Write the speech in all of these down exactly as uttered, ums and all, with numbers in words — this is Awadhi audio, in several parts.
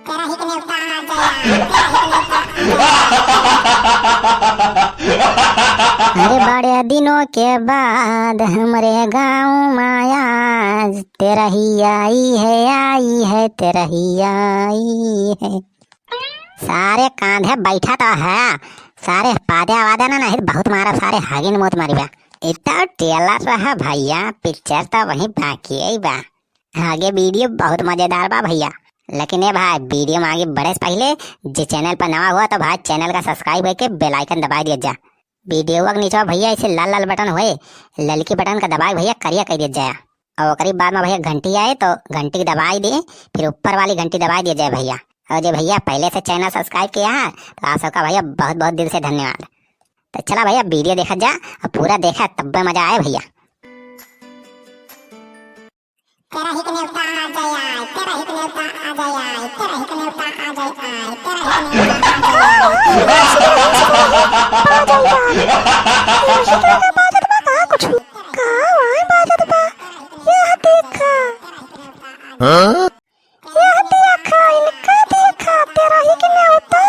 तेरा ही के नेवता आ जाया, तेरा ही के नेवता आ जाया। अरे बड़े दिनों के बाद हमरे गाँव मा आज तेरा ही आई है, आई है, तेरा ही आई है। सारे कांधे बैठा तो है, सारे पादे आवादे ना, नहीं बहुत मारा, सारे हागिन मौत मरी बा। इतना टेलर रहा भैया, पिक्चर तो वहीं बाकी है बा। आगे वीडियो बहुत मजेदार बा भैया। लेकिन ए भाई, वीडियो में आगे बढ़े से पहले जे चैनल पर नवा हुआ तो भाई चैनल का सब्सक्राइब करके बेल आइकन दबाई दिया जा। वीडियो के नीचे भैया ऐसे लाल लाल बटन होए, ललकी बटन का दबाए भैया करिया कर दिया जाए। और ओकरी बाद में भैया घंटी आए तो घंटी के दबाई दे, फिर ऊपर वाली घंटी दबाई दिया जाए भैया। और जे भैया पहले से चैनल सब्सक्राइब किया है तो आप सबका भैया बहुत बहुत दिल से धन्यवाद। तो चला भैया वीडियो देखा जा और पूरा देखा तब्बे मजा आए भैया। तेरा ही के नेवता आ जाए, तेरा ही के नेवता आ जाए, तेरा ही के नेवता आ जाए, तेरा ही के नेवता आ जाए। बाजत बा, का कुछ? का वाई बाजत बा? यह देखा। हाँ? यह देखा, इनका देखा, तेरा ही के नेवता,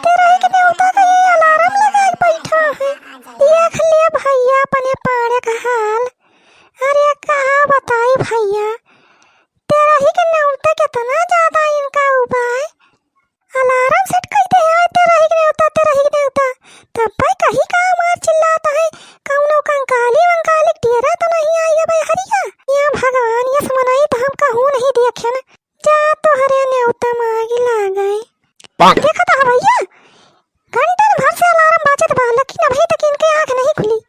तेरा ही के नेवता का ये अलार्म लगाए बैठा है। देख ले भैया अपने पाड़े का हाल। अरे का बताई भैया, तेरा ही के नेवता कितना ज्यादा इनका उबाय। अलार्म सेट कर दे है, तेरा ही के नेवता, तेरा ही के नेवता। तब भाई कहीं का मार चिल्लाता है, कौनो कंकाली वंकाली डेरा तो नहीं आई है भाई हरिया? या भगवान, यस मनई तो हम कहूँ नहीं देखे न। जा तोहरे नेवता मागी लागे। पाक। देखा तो भैया, घंटन भर से अलार्म बाजत बा, लेकिन अभी तक इनके आँख नहीं खुली।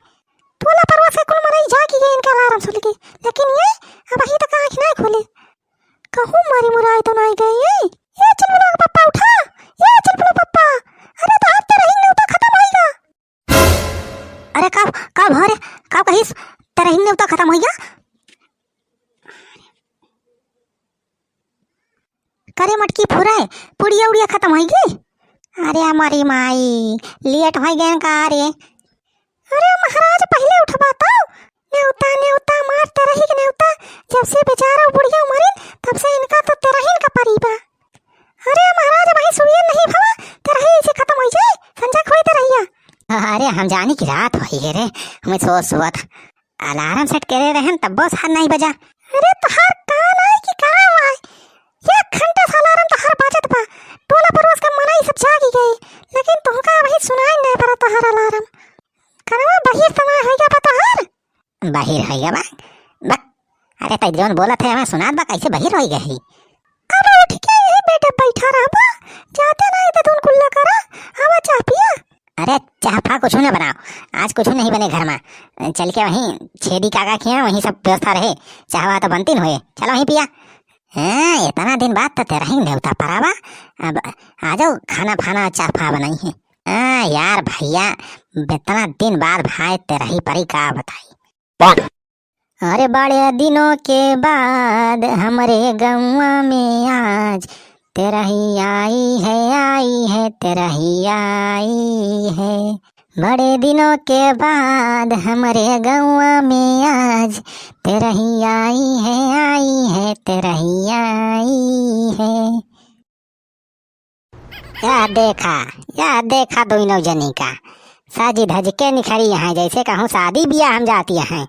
टोला परवा से कुल मनई जागी गए इनके अलार्म सुन के, लेकिन ये अबहीं तक आँख नहीं खुले। कहूँ मरी मुराई तो नहीं गई है। ये चुलबुला के पप्पा उठा, ये चुलबुला पप्पा, अरे तो आज तेरा ही नेवता खत्म होइगा। अरे कब, कब हो रे, कब कहिस तेरा ही नेवता खत्म होइगा? करे मटकी फुराए, पुड़िया उड़िया खत्म होइगी। अरे हमारी माई, लेट हो गए का रे? अरे महाराज, पहिले उठबा तो। नेवता, नेवता, मार तेरही के नेवता। जब से बेचारा बुढ़िया मरिन, तब से इनका तो तेरहिन का परी बा। अरे महाराज, वही सुइयन नहीं भवा, तेरही ऐसे खत्म हो जाए, संझा खोई तेरहिया। अरे हम जानी कि रात होई है रे, हमें सोच सोच। अलार्म सेट करे रहन, तब्बो सार नहीं बजा। अरे तोहार कान आए कि का आए? एक घंटा से अलार्म तोहार बाजत बा। टोला पड़ोस के मनई सब जागी गए, लेकिन तुमका अभी सुनाई नहीं पड़ा तोहार अलार्म। कनवा बहिर तो ना होइगा बा तोहार? बहिर होइगा बा? बक। अरे तै जौन बोलत है हमें सुनात बा, कैसे बहिर होइगा ही? अब उठ के यही बेटा बैठा रहबा, जाते नहीं तो तुम कुल्ला करा, आवा चाह पिया। अरे चाह फा कुछ ना बनाओ, आज कुछ नहीं बने घर में। चल के वहीं छेदी काका के यहाँ वहीं सब व्यवस्था रहे, चाहवा तो बनती न होए, चलो वहीं पिया। हाँ, इतना दिन बाद तो तेरा ही नेवता परावा। अब आ जाओ, खाना फाना चाह फा बनाई है। हाँ यार भैया, इतना दिन बाद भाई तेरा ही परी का बताई। अरे बड़े दिनों के बाद हमरे गौवा में आज तेरा ही आई है, आई है, तेरा ही आई है। बड़े दिनों के बाद हमरे गौवा में आज तेरा ही आई है, आई है, तेरा ही आई है। या देखा, या देखा दोनों जनी का सज धज के निखरी हैं, जैसे कहूँ शादी बियाह हम जाती हैं।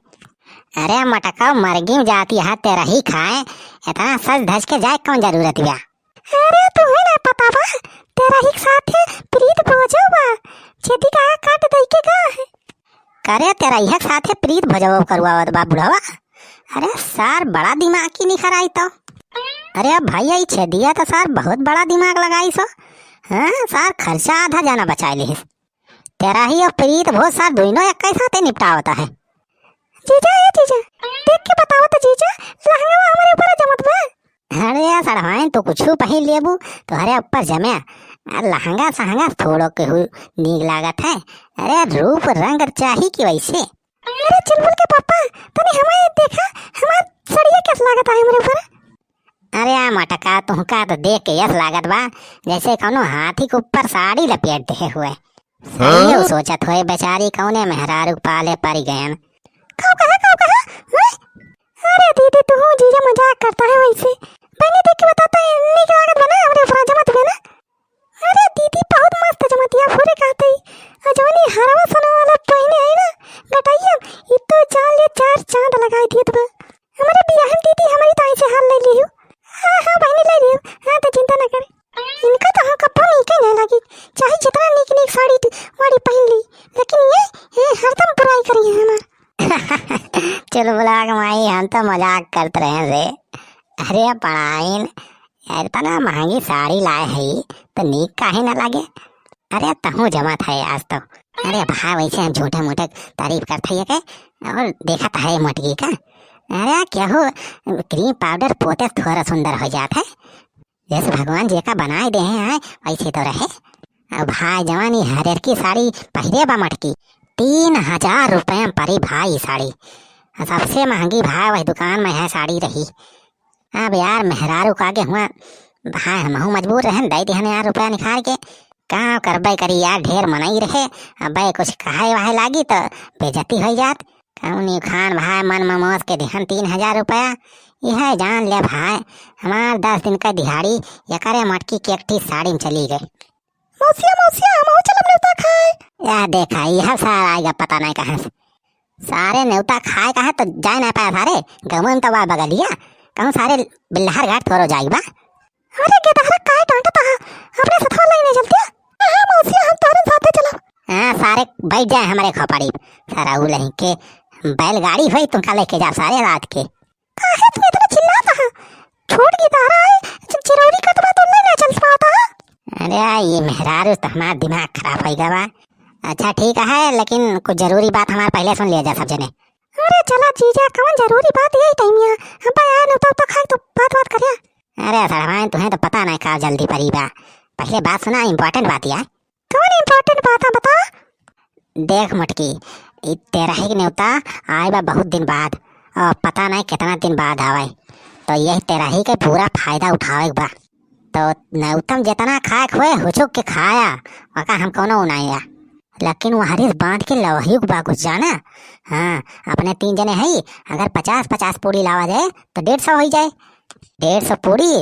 अरे मटका मरगी में जाती है तेरा ही खाए, इतना सज धज के जाए कौन जरूरत बिया? अरे तुम्हें ना पता बा, तेरा ही साथे प्रीत भोजो बा, छेदी का काट दई के गा है। करे तेरा ही साथे प्रीत भोजो करवावत बा बुढ़वा। अरे सार बड़ा दिमाग की निखर आई तो। अरे भैया ई छेदिया तो सार बहुत बड़ा दिमाग लगाई सो। हाँ सार खर्चा आधा जाना बचाए लिहिस। तेरा ही और प्रीत भोज सार दोनों एक ही साथे निपटावता है। जीजा, ए जीजा, देख के बतावा तो जीजा, लहंगवा हमरे ऊपर जमत बा। अरे यार सड़वाइन, तू कुछ पहन लेबू, तोहरे ऊपर जमे। आ, लहंगा सहंगा थोड़ो के हु नीक लागत है। अरे रूप रंग चाही कि वैसे। अरे चुलबुल के पापा, तनी हमें देखा, हमार सड़िया कैस लागत है हमरे ऊपर? अरे आ मटका, तुहका तो देख के यस लागत बा, जैसे कौनो हाथी के ऊपर साड़ी लपेट दे हुए। सही हाँ? सोचत होए बेचारी कौने मेहरारू के पाले पड़ गयन। का कहा, का कहा? हैं? अरे दीदी, तू जीजा मजाक करता है वैसे। बहनी देख के बताता है, नीक लागत बा ना हमरे ऊपर। हम तो मजाक करत रहे रे। अरे पढ़ाइन, इतना महंगी साड़ी लाए है तो नीक काहे ना लागे? अरे तहूँ जमत है आज तो। अरे भाई, वैसे हम झूठे मूठे तारीफ करत है के, और देखत है मोटकी का। अरे केहू cream powder पोते थोड़ा सुंदर हो जात है। जैसे भगवान जेका बनाए दे हैं, वैसे तो रहे। अब भाई जवान ई हरियर की साड़ी पहिरे बा मोटकी, तीन हजार रुपया में पड़ी भाई ई साड़ी। सबसे महंगी भाई वही दुकान में है साड़ी रही। अब यार मेहरारू का आगे हुआ भाई हमहू मजबूर रहन, दे दिहन यार रुपया निकाल के। का करबे करी यार, ढेर मनई रहे, अबे कुछ कहे वहे लागी तो बेइज्जती हो जात। कौनी खान भाई मन ममोस के दिहन तीन हजार रुपया। यह जान ले भाई, हमार दस दिन का दिहाड़ी एकरे मोटकी के एक ठी साड़ी में चली गई। मौसिया, मौसिया, हमहू चलब नेवता खाए। या देखा, यह सारा आएगा पता नहीं कहाँ से। सारे नेवता खाए कहाँ तो जाए ना पाए सारे, गवन तो बा बगलिया, कहूँ सारे बिल्लाहर घाट थोरो जाई बा। अरे गेदहरा काहे डांटत हा? अपने सथवा लई नहीं चलतिया। हाँ, हाँ, मौसिया, हम तोहरे साथे चलब। हाँ, सारे बैठ जाए हमारे खोपड़ी। सारा उ लही के बैलगाड़ी होई, तुमका लेके जा सारे रात के। काहे तू इतना चिल्लात हा? छोट गेदहरा है, चि-, चिरौरी कतबा तो नहीं ना चल पाता। अरे, ये मेहरारू तो हमार दिमाग खराब होई गवा। अच्छा, ठीक है, लेकिन कुछ जरूरी बात हमार पहले सुन लिया जा सब जने। अरे चला जीजा, कौन जरूरी बात यही टाइम या? हम बा यार, नेवता उता खाए तो बात बात करिया। अरे सड़वाइन, तुहें तो पता नहीं का जल्दी परी बा। पहले बात सुना, important बात या। कौन important बात है, बता। देख मोटकी, ई तेरही के नेवता आए बा बहुत दिन बाद, और पता नहीं कितना दिन बाद आवे, तो यही तेरही के पूरा फायदा उठावे के बा। तो नेवता में जितना खाए के होए, हुचुक के खाया, ओका हम कौनो उनाया। लेकिन वहरिस बांध के लवहियो के बा कुछ जाना। हाँ, अपने तीन जने हई, अगर पचास पचास पूड़ी लावा जाए, तो डेढ़ सौ होई जाए। डेढ़ सौ पूड़ी,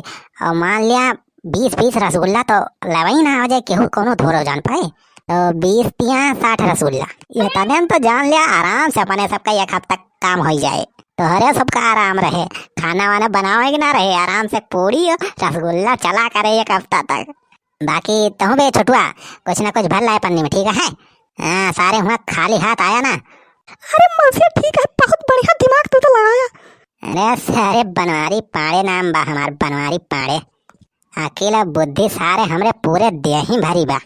और मान लिया बीस बीस रसगुल्ला तो लेवा ही ना हो जाए, केहू कौनो धोरो जान पाए। तो बीस तिया साठ रसगुल्ला, ये तने में तो जान लिया आराम से अपने सबका एक हफ्ता काम होई जाए। तोहरे सबका आराम रहे, खाना वाना बनावे के ना रहे, आराम से पूड़ी और रसगुल्ला चला करे एक हफ्ता तक। बाकी तहूँ बे छोटुआ, कुछ ना कुछ भर लाए पन्नी में, ठीक है? हाँ, सारे हुआ खाली हाथ आया ना। अरे मौसिया, ठीक है, बहुत बढ़िया दिमाग तू तो लगाया। अरे सारे बनवारी पाड़े नाम बा हमार, बनवारी पाड़े। अकेला बुद्धि सारे हमरे पूरे देही भरी बा।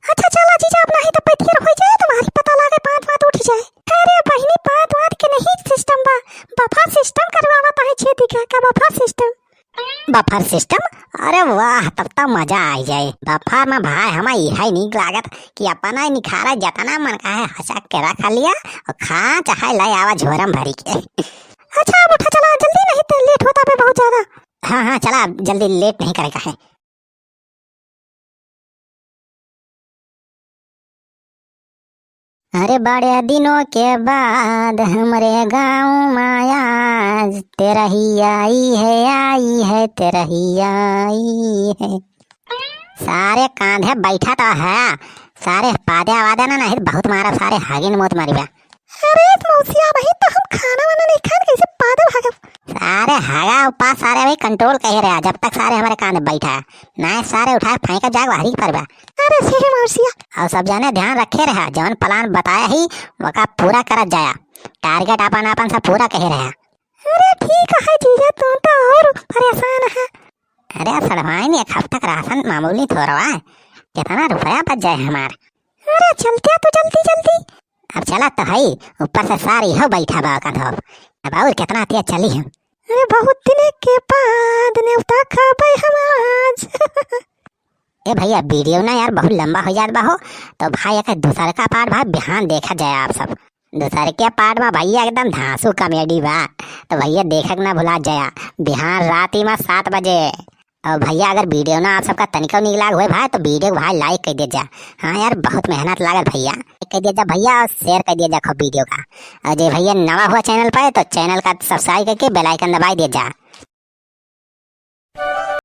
अच्छा चला जीजा, अब नहीं तो पैथियर हो जाए, तुम्हारी पता लागे, बात बात उठ जाए। अरे बहिनी, बात बात के नहीं system बा, buffer system करवावत है छेदी का, का buffer system? Buffer system? अरे वाह, तब तो मजा आ जाए। Buffer में भाई हमें यही नीक लागत कि अपना ही निखारा जितना मन का है हचक के रख लिया और खा चाहे ले आवा झोरम भरी के। अच्छा अब उठा चला जल्दी, नहीं तो late होता बे बहुत ज्यादा। हाँ हाँ चला, जल्दी late नहीं करे का है। अरे बड़े दिनों के बाद हमरे गाँव में आज तेरही आई है, आई है, तेरही आई है। सारे कांधे बैठा तो है, सारे पादे आवादे ना, नहीं बहुत मारा, सारे हागिन मौत मारी बा। अरे मौसिया, अबही तो हम खाना वाना नहीं खान, कैसे पादे भागब? सारे हागा उपास सारे अभी control कहे रहा, जब तक सारे हमारे कांधे बैठा है, नहीं सारे उठाए फेंका जाग बाहरी पर बा। अरे सही मौसिया। और सब जाने ध्यान रखे रहा, जौन plan बताया ही वका पूरा करत जाया, target आपन आपन सब पूरा कहे रहा। अरे ठीक है जीजा, तू तो और परेशान है। अरे सड़वाइन, एक हफ्ता का राशन मामूली थोड़ा है, कितना रुपया बच जाए हमार। अरे चलते तो जल्दी जल्दी। अब चला तो हई, ऊपर से सारी हो बैठा बा का धोप। अब और कितना तेज चली हम। अरे बहुत दिन के बाद नेवता खाबे हम आज। ए भैया, video ना यार बहुत लंबा हो जात बा हो, तो भाई एक दूसर का part भाई बिहान देखा जाए आप सब। दूसर के part में भैया एकदम धांसू comedy बा, तो भैया देखक ना भुला जाया बिहान रात ही में सात बजे। और भैया अगर video ना आप सबका तनिको नीक लाग होए भाई, तो video को भाई like कर दे जा। हाँ यार, बहुत मेहनत लागल भैया, like कर दे जा भैया और share कर दे जा खूब video का। और जे भैया नवा हुआ channel पर, तो channel का subscribe करके bell icon दबाई दे जा।